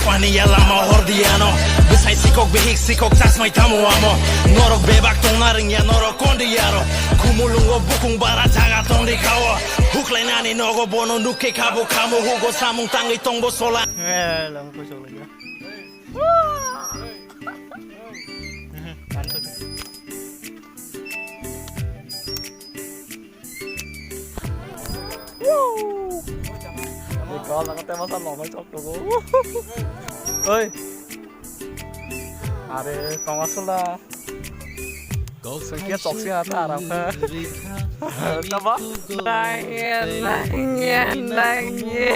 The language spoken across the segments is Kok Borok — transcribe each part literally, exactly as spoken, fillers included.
Paniya lama hor diyano, bwsai sikok bihik sikok chasmai tamo amo. Norok bebak tongna rwngya norok kondi yaro. Khumulungo bukung bara jaga tongdi kao. Huklainani nogo bono nukke kabo kamo hugo samung tangwi tongbo sola. Eh, lang kusuk lagi. Oi, kau nak kata masa lama cok tu. Oi. Are, kau masuk lah. Kau sengkia toksi ata aram kha. Tama? Nangya, nangya, nangya.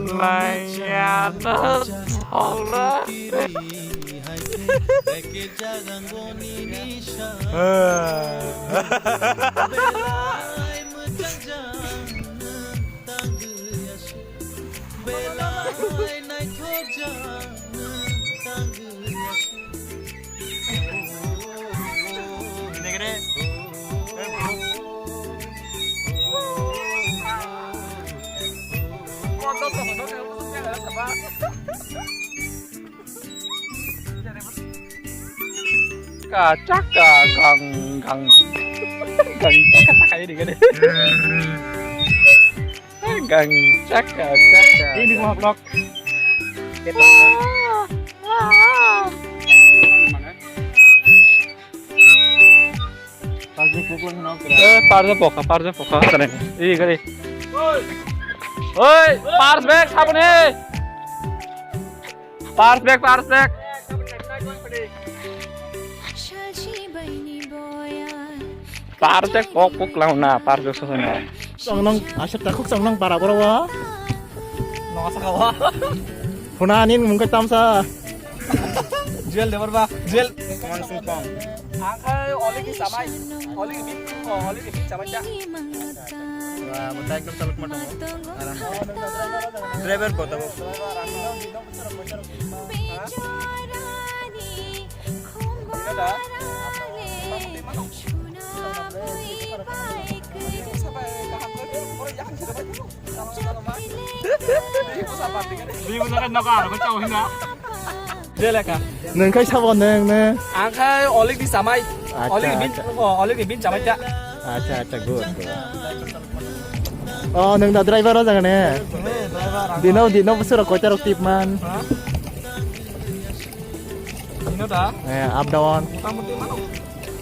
Maya no solo. Ka chaka kang kang kang chaka chaka ini kan. Gang chaka chaka. Ini gua blok. Eh, parja poka, parja poka. Ini gari. Oi, pars bag sabun he. Pars bag, pars bag. Parjak kok kok lang na, parjak sa na. Chong nang, asap ta khuk chong nang para boro wa. Nong asa kawa. Phuna anin mungkai tamsa. Juel debar ba, Juel. Kaman sung pong. Angkai oli di samai, oli di, oh, oli di samai ja. Wah, betai ekdom taluk matang. Aram. Driver botabo. Nwng khai sabo nwng, nwng. Ang khai olik di samai. Acha, olik di bin, acha. Oh, olik di bin samai ta. Acha, acha, good, good. Oh, nwng da driver o jaga ne? Dino, dino, buswk rok koita rok tip man? Dino da? Eh, up down. Mota moti mano.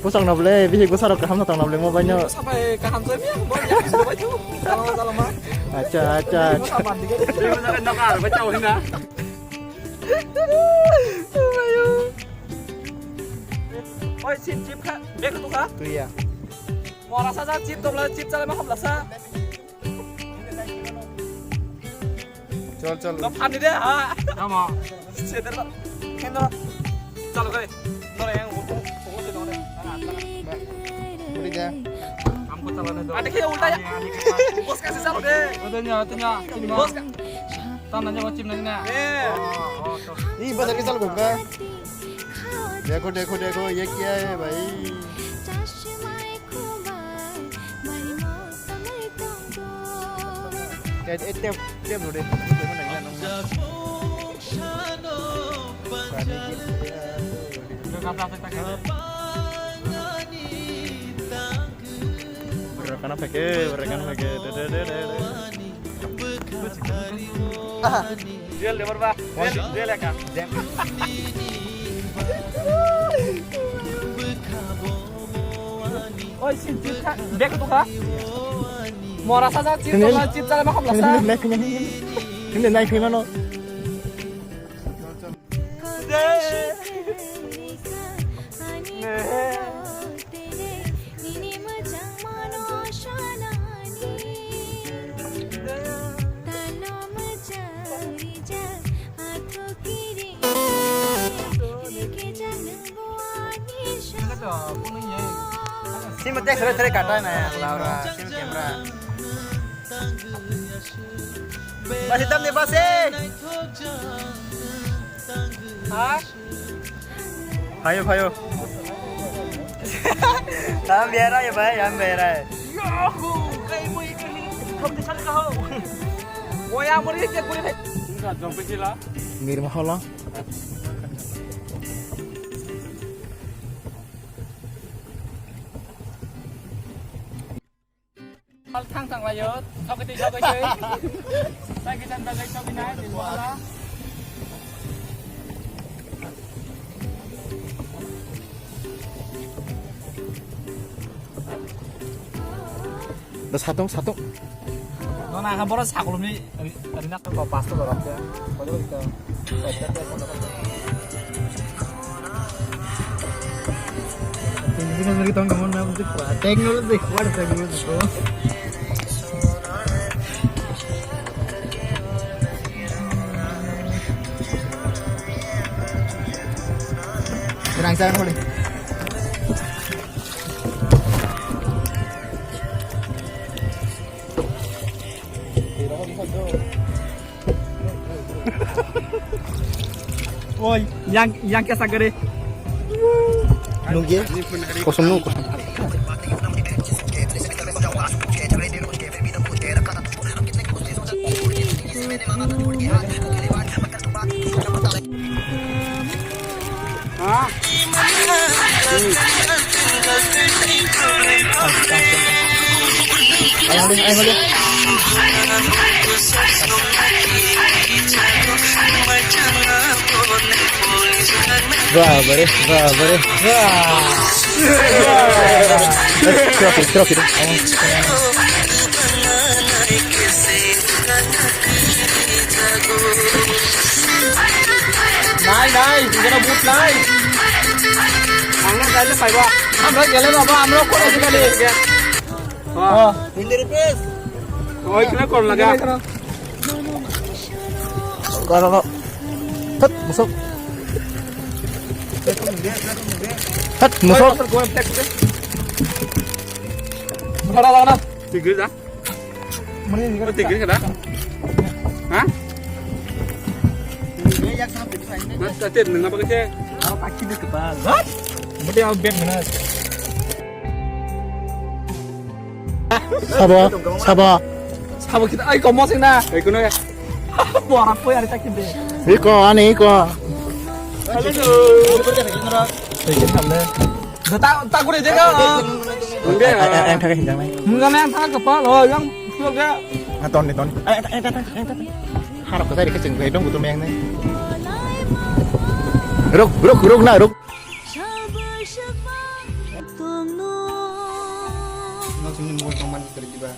Buswk no ble, bihik buswk rok kaham no tong no ble, mo bai no. Sabai kaham jai biya, bo ya, bo bai tu. Jalo, jalo ma. Acha, acha. Dino da no ka, ba chao hina. Oi, sin chip kha, bek tu kha. Tu ya. Mora sa sa chip dobla, chip chala ma hamla sa. Chol, chol. Lo phan de ha. Tamo. Seder ba. Kendo. Chalo kare. Dore yang uku, uku de dore. Uri de. Kamu ko chala ne do. Ate ke ulta ya. Bos kasi chalo de. Udah nya, udah nya. Bos ka. Tan nanya wajib nanya. Eh. Oh, oh, to. Ih, bos lagi chalo buka. Dekho, dekho, dekho, ye kya hai bhai? Tep, tep, tep, tep, tep. Rekana pheke, rekana pheke, de, de, de, de, de. Aha. Jail de barba. Jail, jail eka. Oi, sin chip kha, bek tu kha. Mora sa sa chip, chip chala ma kham la sa. Nai, nai, nai, nai, nai, nai, nai, nai, nai, nai, nai, nai, nai, nai, Sim tek sere sere kata na ya, Laura, sim camera. Basi tam ni basi. Ha? Phayo, phayo. Ham bera hai bhai, ham bera hai. Yo, kai mui kai competition ka ho. Oya, muri ke kuri thai. Nirmaholo. Thang thang layo, thok twi thok twi. Sai kisan bagai thok nai, nirmaholo. Da satung, satung. Nona ha boro sakulumni ri-, rina ko pasto dorok ya. Kodo ito. Technology, what is technology, bro? Rang jangan boleh. Oi, yang, yang kesa gede. Nunggu. Kosong nunggu, kosong. Ba, ba re, ba, ba re, ba. Trophy, trophy. Nai, nai, এখানে বুট নাই। আমরা চাইলে পাইবা। আমরা গেলে বাবা, আমরাও করে দিতে পারি। হ্যাঁ। ও, এখানে কর লাগা। Kok, kok, kok. Hat, musuk. Hat, musuk. Mana mana? Tigre dah. Mana ni? Oh, tigre kada? Hah? Mas katir nengah pakai sih? Oh, pakai deh kepala. Hah? Berarti aku bed mana? Sabo, sabo. Sabo kita, ay, komo sing na. Ay, kuno ya. Buah apa ya, kita kinde. Iko, ani iko. Halo, halo. Ay, kita samne. Dah tak, tak boleh jaga. Enggak. Enggak, yang tengah kepala, oh, yang tu dia. Ton ni, ton. Harap kita dikit cengkai dong, butuh yang ni. Ruk, ruk, ruk na, ruk. Nang sini mukul tongman terjiba.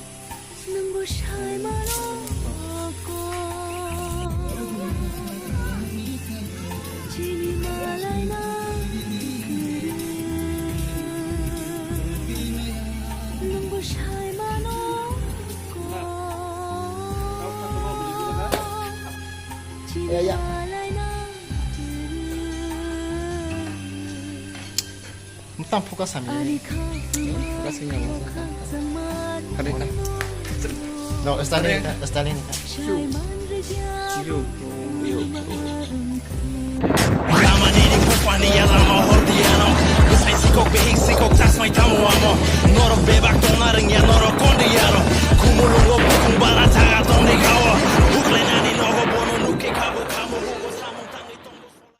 Ya, ya. Mtang focus sami. Focus ni yang. Kare ka. No, Stalin ka, Stalin ka. Yo, yo. Lama ni ni ko pani ya lama hor di ya no. Sai sikok behik sikok tas mai tamu amo. Norok beba